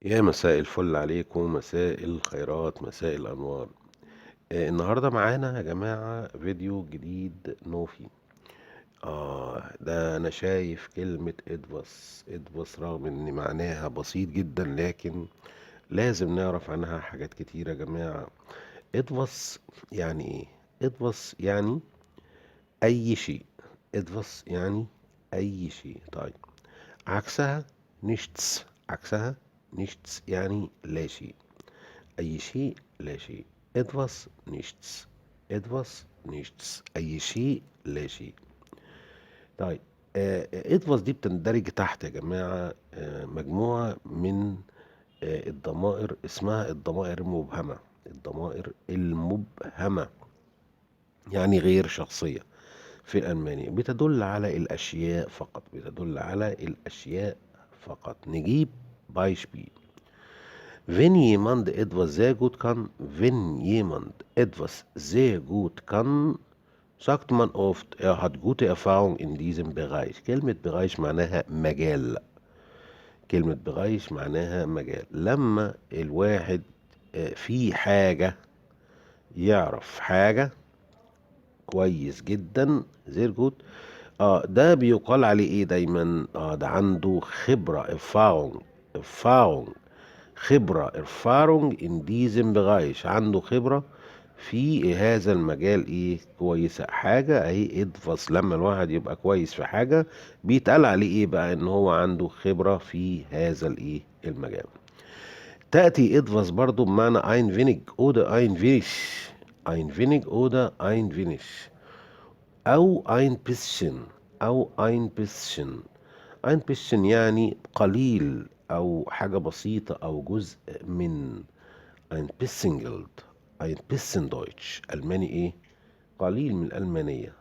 يا مساء الفل عليكم، مساء الخيرات، مساء الأنوار. النهاردة معانا يا جماعة فيديو جديد نوفي. ده أنا شايف كلمة etwas، etwas رغم إن معناها بسيط جدا لكن لازم نعرف عنها حاجات كتيرة يا جماعة. etwas يعني إيه؟ etwas يعني أي شيء، etwas يعني أي شيء. طيب عكسها nichts، عكسها nichts يعني لا شيء، أي شيء لا شيء. etwas nichts، etwas nichts، أي شيء لا شيء. طيب etwas دي بتندرج تحت يا جماعة مجموعة من الضمائر اسمها الضمائر المبهمة. الضمائر المبهمة يعني غير شخصية في الألماني، بتدل على الأشياء فقط، بتدل على الأشياء فقط. نجيب Beispiel: Wenn jemand etwas sehr gut kann, wenn jemand etwas sehr gut kann, sagt man oft, er hat gute Erfahrung in diesem Bereich. كلمة Bereich معناها مجال، كلمة Bereich معناها مجال. لما الواحد في حاجة يعرف حاجة كويس جدا sehr gut، ده بيقال عليه ايه دايما؟ ده عنده خبرة، Erfahrung، Erfahrung، خبرة، Erfahrung in diesem Bereich، عنده خبرة في هذا المجال ايه كويسة. حاجة اهي etwas، لما الواحد يبقى كويس في حاجة بيتقال عليه ايه بقى؟ ان هو عنده خبرة في هذا الايه المجال. تأتي etwas برضو بمعنى ein wenig oder ein wenig، ein wenig oder ein wenig، أو ein bisschen، أو ein bisschen. ein bisschen يعني قليل أو حاجة بسيطة أو جزء من. ein bisschen Geld، ein bisschen Deutsch، ألماني إيه؟ قليل من الألمانية،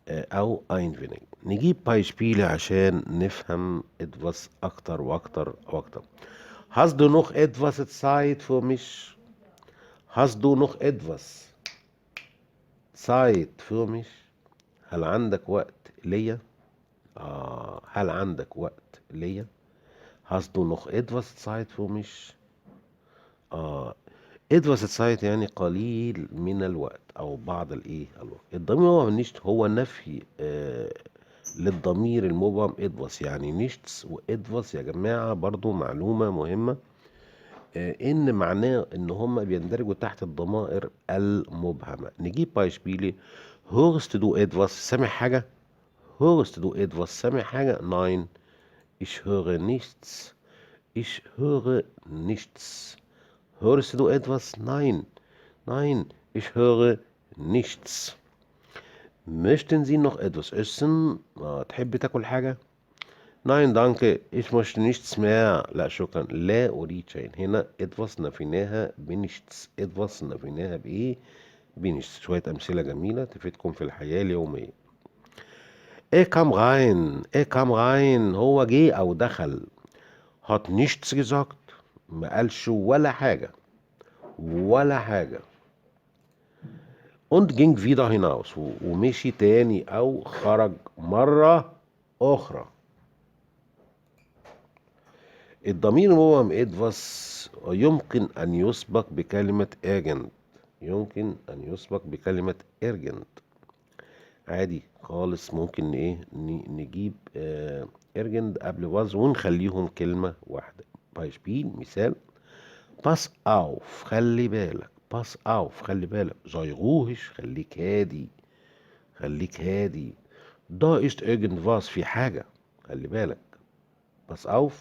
أو ein wenig. نجيب Beispiele عشان نفهم etwas أكتر وأكتر وأكتر. Hast du noch etwas Zeit für mich؟ Hast du noch etwas Zeit für mich؟ هل عندك وقت ليا؟ هل عندك وقت ليا؟ Hast du noch etwas Zeit für mich؟ Etwas Zeit يعني قليل من الوقت أو بعض الإيه؟ الوقت. الضمير هو nicht، هو نفي للضمير المبهم etwas، يعني nichts و etwas يا جماعة. برضو معلومة مهمة، إن معناه إن هما بيندرجوا تحت الضمائر المبهمة. نجيب Beispiele: hörst du etwas؟ سامع حاجة؟ hörst du etwas؟ سامع حاجة؟ nein ich höre nichts، ich höre nichts. hörst du etwas؟ nein، nein ich höre nichts. möchten Sie noch etwas essen؟ تحب تاكل حاجة؟ nein danke ich möchte nichts mehr، لا شكرا لا أريد شيء. هنا etwas نفيناها ب nichts، etwas نفيناها بإيه؟ ب nichts. شوية أمثلة جميلة تفيدكم في الحياة اليومية. er kam rein، er kam rein، هو جه أو دخل. hat nichts gesagt، ما قالش ولا حاجة، ولا حاجة. und ging wieder hinaus، ومشي تاني أو خرج مرة أخرى. الضمير المبهم etwas يمكن أن يسبق بكلمة irgend، يمكن أن يسبق بكلمة irgend عادي خالص. ممكن إيه نجيب irgend قبل was ونخليهم كلمة واحدة. Beispiel مثال: pass auf خلي بالك، pass auf خلي بالك، sei ruhig خليك هادي، خليك هادي. da ist irgendwas في حاجة، خلي بالك. pass auf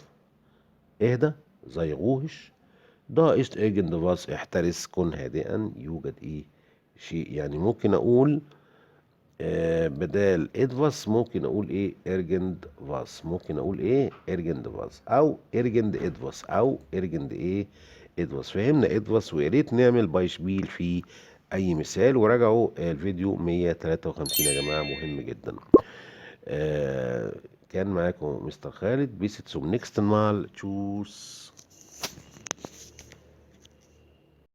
اهدى، sei ruhig، da ist irgendwas احترس، كن هادئا، يوجد ايه شيء. يعني ممكن اقول بدال etwas ممكن اقول ايه irgendwas، ممكن اقول ايه irgendwas او irgend etwas او irgend ايه etwas. فهمنا etwas، ويا ريت نعمل Beispiel في اي مثال. وراجعوا الفيديو 153 يا جماعة، مهم جدا. كان معاكم مستر خالد، bis zum nächsten Mal، tschüss.